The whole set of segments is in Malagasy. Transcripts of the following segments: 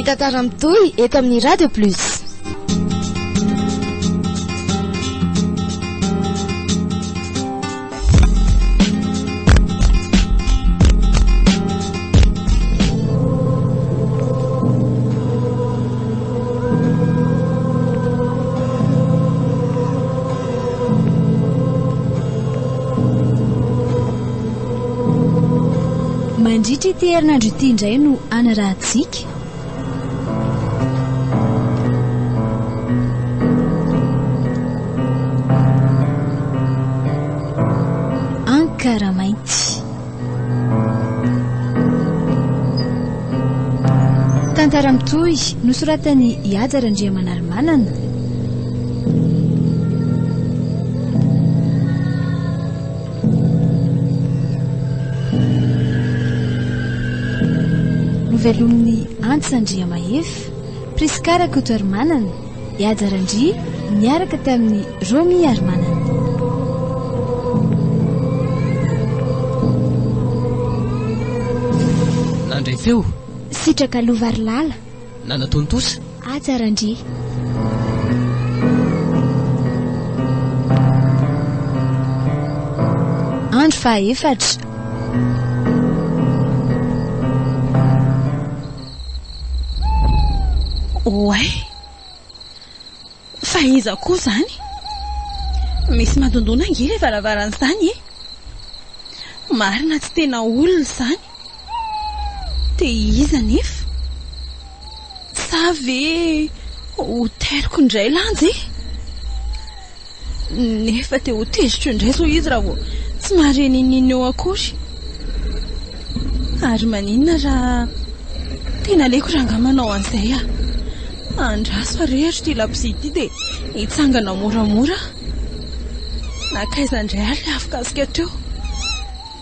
tantara mitohy eto amin'ny Radio Plus. Mandritra ity herinandro ity indray no hanarahantsika. Ankaramainty. Tantara mitohy nosoratan'i Ihaja Randriamanarimanana. Novelomin'i Antsa Andriamahefa, Prisca Rakotoarimanana, Ihaja Randria niaraka tamin'i Romy Arimanana. Nandray feo. Sitraka Lovarilala. Nanatontosa. Haja Randria. Andro fahaefatra. Oay! Fa iza koa izany? Misy mandondona ange ilay varavarana izany e! Marina tsy tena olona izany. Dia iza anefa? Sa ve ho tairiko indray lanja e? Nefa dia ho tezitra eo indray izao izy raha vao tsy mahare n'inon'inona eo akory. Ary maninona raha tena aleoko rangahy manao an'izay aho. Andraso arehitro ity labozia ity dia hitsangana moramora aho. Nankaiza indray ary ilay afokasika teo?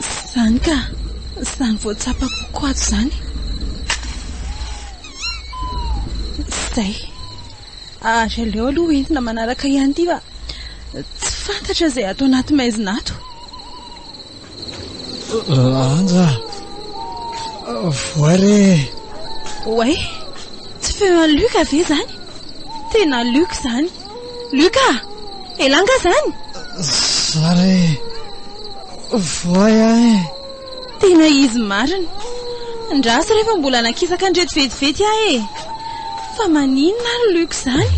Izany ka! Izany vao tsapako koa ato izany. Izay. Ary aleo aloha ho entina manaraka ihany ity fa tsy fantatra izay ato anaty maizina ato. Anja, voay re e! Oay, tsy feo an'i Luc ve izany? Tena Luc izany. Luc a! Elah angaha izany? Za re e! Voay aho e! Tena izy marina. Ndraso rehefa mbola nakisaka an'ireto vetivety aho e! Fa maninona ary Luc izany?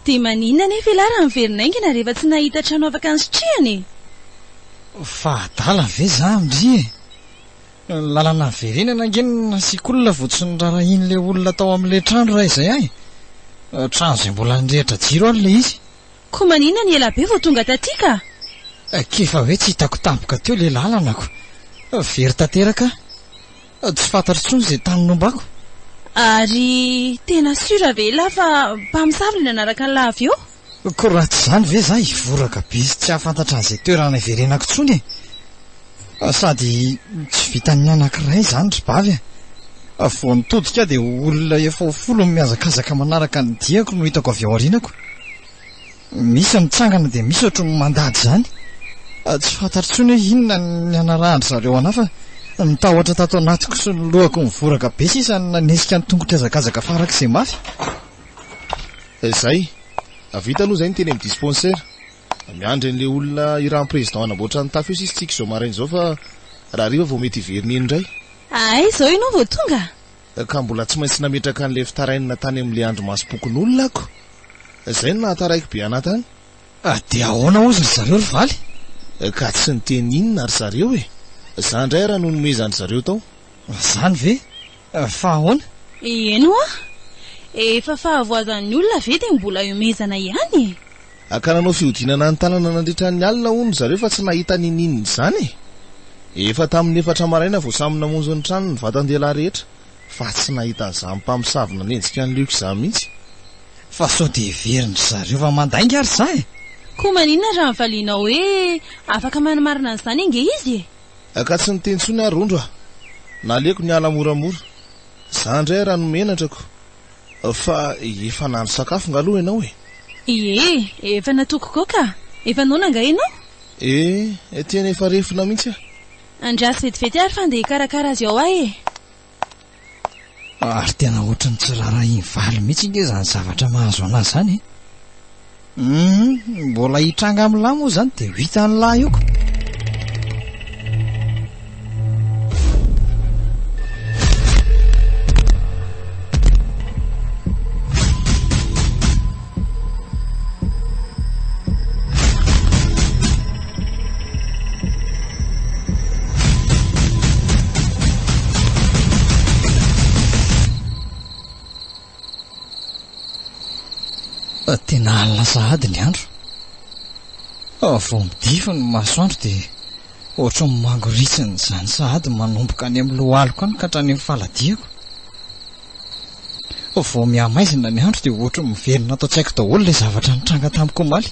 Dia maninona anefa ialahy raha miverina haingana rehefa tsy nahita trano afaka nisitrihana e? Fa adala ve za ndry e? Ny lalana niverenana ange no nasiako olona vao tsy noraharahian'ilay olona tao amin'ilay trano raha izay ahy e! Trano izay mbola nirehitra jiro ary ilay izy. Koa maninona ny ela be vao tonga taty ka? K'efa hoe tsy hitako tampoka teo ilay lalana ko! Very tanteraka aho. Tsy fantatro intsony izay tany nombako. Ary tena sûr ve elah fa mpamosavy ilay nanaraka an'lah avy eo? Koa raha tsy izany ve za hivoraka be sy tsy hahafantatra an'izay toerana hiverenako intsony e! Sady tsy vitan'ny anankiray izany ry bavy a! Vao nitodika aho dia olona efa ho folo mihazakazaka manaraka ny diako no hitako avy ao aorianako. Misy mitsangana dia misy ohatry ny mandady izany. Tsy fantatro intsony hoe inona ny hanarahan-dry zareo anà fa ny tahotra tato anatiko sy ny lohako nivoraka be sisa no nanesika ny tongotro hihazakazaka farak'izay mafy. Izay. Vita aloha izay ny teny amin'ny dispensaire. Miandry an'ilay olona irahan'ny président hanamboatra ny tafo io sisa tsika izao maraina izao fa rahariva vao mety hiverina eny indray. Hay izao ianao vao tonga? Ka mbola tsy maintsy nametraka an'ilay fitarainana tany amin'ilay andrimasom-pokonolona ako. Izay no nahataraiky be anà tany. Dia ahoana hozy ry zareo ry valy? Ka tsy niteny inona ry zareo e! Za indray ara no nomezan-dry zareo tao. Izany ve? Fa ahoana? Eny hoa! Efa fahavoazan'ny olona ve dia mbola ihomezana ihany e? Ka nanao fihodinana ny tanana nandritra ny alina hono ry zareo fa tsy nahita ninininona izany e! Efa tamin'ny efatra maraina vao samy namonjy ny tranony ny vatan-dehilahy rehetra fa tsy nahita an'izany mpamosavy nanenjika an'i Luc izany mihitsy. Fa sao dia heverin-dry zareo fa mandainga ary za e! Koa maninona raha valianao hoe afaka manamarina an'izany ange izy e? Ka tsy niteny intsony aho Rondro a! Naleoko niala moramora. Za indray raha no menatra ko. Fa efa nahandro sakafo nga aloha ianao e? Ie, efa natoko koa ka. Efa noana nga ianao? E, tena efa refona mihitsy aho. Andraso vetivety ary fa andeha hikarakara azy ao aho e. Ary tena ohatran'ny tsy rarahian'i Valy mihitsy ange izany zavatra mahazo an'azy izany e. Hum, mbola hitranga amin'lah moa izany dia ho hitan'lah eo ka. Tena alina sahady ny andro. Vao midify ny masoandro dia ohatran'ny mangoritsina izany sahady manomboka any amin'ny lohaliko any ka hatrany amin'ny faladiako. Vao mihamaizina ny andro dia ohatran'ny miverina ato an-tsaiko daholo ilay zavatra nitranga tamiko omaly.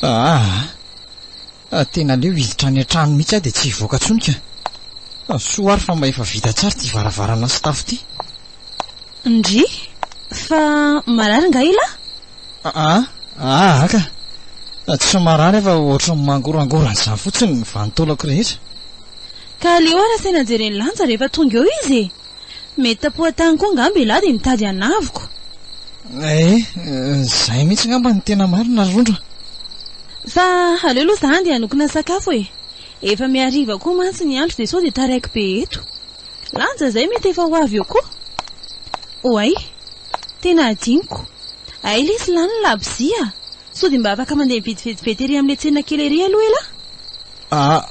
Aa! Tena aleo hiditra any an-trano mihitsy aho dia tsy hivoaka intsony ka. Soa ary fa mba efa vita tsara ity varavarana sy tafo ity. Ndry! Fa marary nga elah? Aa! Aa ka! Tsy marary aho fa ohatran'ny mangorangorana izany fotsiny ny vanin-taolako rehetra. Ka aleo ary asaina jeren'i Lanja rehefa tonga eo izy e! Mety tapohan-tany koa angamba ialahy dia mitady hanavoko. Eh, izay mihitsy angamba no tena marina ry Rondro a. Fa aleo aloha za andeha hanokona sakafo e. Efa mihariva koa mantsy ny andro dia sao dia taraiky be eto. Lanja izay mety efa ho avy eo koa. Oay, tena adinoko. Hay lesy lany ny labozia a. Sao dia mba afaka mandeha mividy vetivety ery amin'ilay tsena kely ery aloha elah? Ah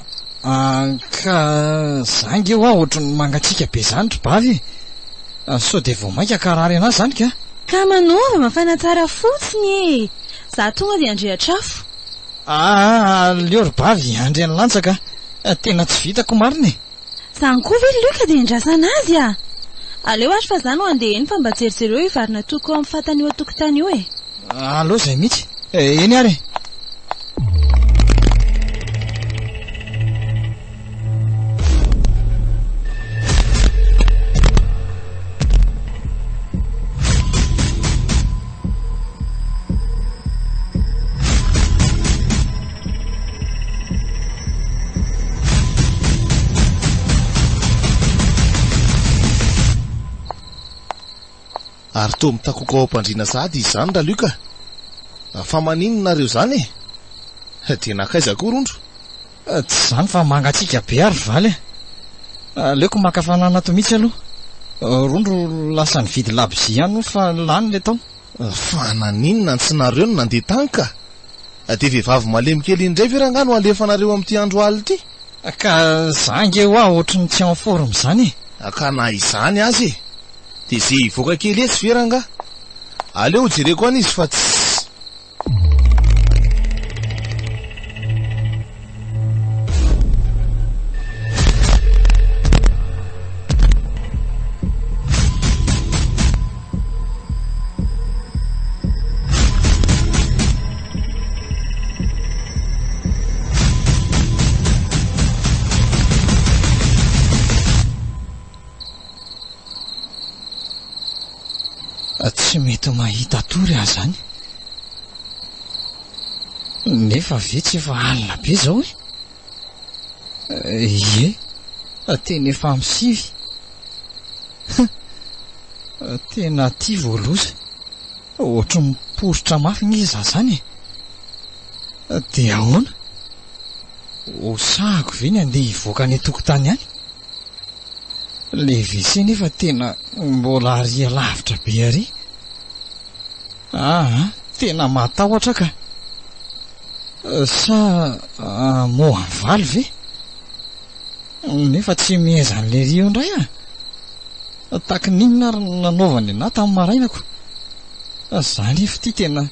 ah ka za nge hoa ohatran'ny mangatsiaka be zany ry bavy e! Sao dia vao mainka hankarary anah zany ka! Ka manaova mafana tsara fotsiny e! Za tonga dia handrehatra afo. Ah aleo ry bavy handry an'i Lanja ka! Tena tsy vitako marina e! Zany koa ve Luc dia endrasana azy ah! Aleo ary fa za no handeha eny fa mba jerijereo io vary natoko ao amin'ny fatana io an-tokotany io e! Aleo izay mihitsy. Eny ary e! Ary toa mitakoako ao am-pandriana sahady izy izany Raluc a! Fa maninona nareo izany e? Dia nankaiza koa rondro? Tsy izany fa mangatsiaka be ary Valy a! Aleoko maka fanana ato mihitsy aloha. Rondro lasa nividy labozia ihany moa fa lany ilay tao. Fa naninona no tsy nareo no nandeha tany ka? Dia vehivavy malemy kely iny indray ve rangahy no alefanareo amin'ity andro alina ity? Ka za ange hoa ohatry ny tsy en forme izany e! Ka na izany aza e! Dia ze hivoaka kely etsy ve rangahy? Aleo hojereko any izy fa tsy. Tsy mety mahita tory aho izany. Nefa ve tsy efa alina be izao e? Ie, tena efa amin'ny sivy. Tena aty vao loza. Ohatry ny miporitra mafy nge za zany e! Dia ahoana? Ho sahako ve ny handeha hivoaka any an-tokotany any? Le WC nefa tena mbola ary lavitra be ary. Aa, tena matahotra ka. Sa hamoha an'i Valy ve? Nefa tsy miheza an'i Lery io indray ah. Tahaky ny inona ary no nanaovany anah tamin'ny maraina ko. Za nefa ity tena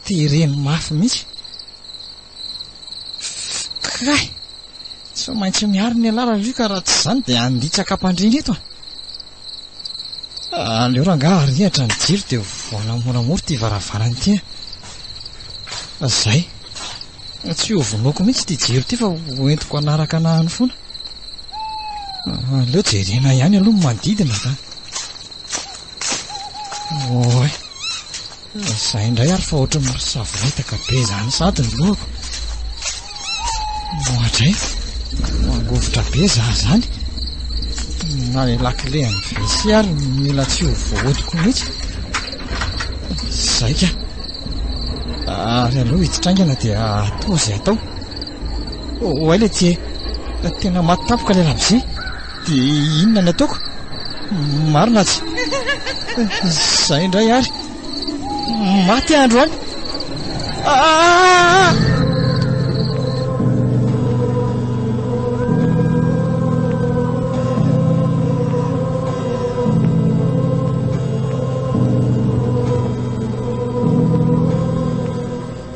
tereny mafy mihitsy. Kay! Tsy maintsy miarina ialahy Raluc raha tsy izany dia handitsaka am-pandriana eto ah. Aleo rangaha arihatra ny jiro dia voana moramora ity varavarana ity ah. Zay. Tsy ho vonoiko mihitsy ity jiro ity fa ho entiko hanaraka anah any foana. Aleo jerena ihany aloha ny manodidina ka. Oay. Izay indray ary fa ohatran'ny misavoritaka be izany sady ny lohako. Oadray, mangovitra be za izany. Na ilay lakile an'ny WC ary mila tsy ho voahodiko mihitsy. Izay ka. Ary aleo hiditra haingana dia atao izay atao. Oay le ty e. Tena maty tampoka ilay labozia. Dia inona ny ataoko? Marina tsy. Izay indray ary. Maty aho androany. Ah!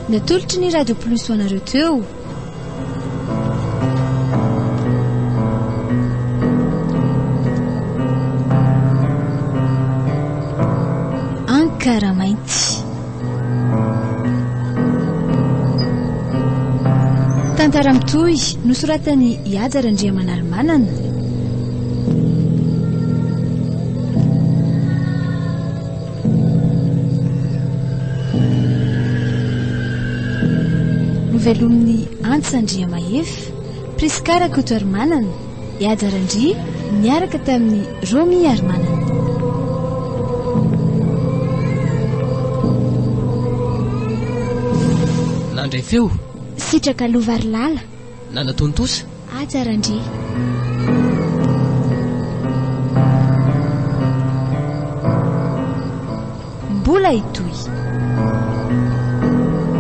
Natolotry ny Radio Plus ho anareo teo. Ankaramainty. Tantara mitohy nosoratan'i Ihaja Randriamanalimanana. Novelomin'i Antsa Andriamahefa, Prisca Rakotoarimanana, Ihaja Randria niaraka tamin'i Romy Harimanana. Nandray feo. Sitraka Lovarilala. Nanatontosa. Haja Randria. Mbola hitohy.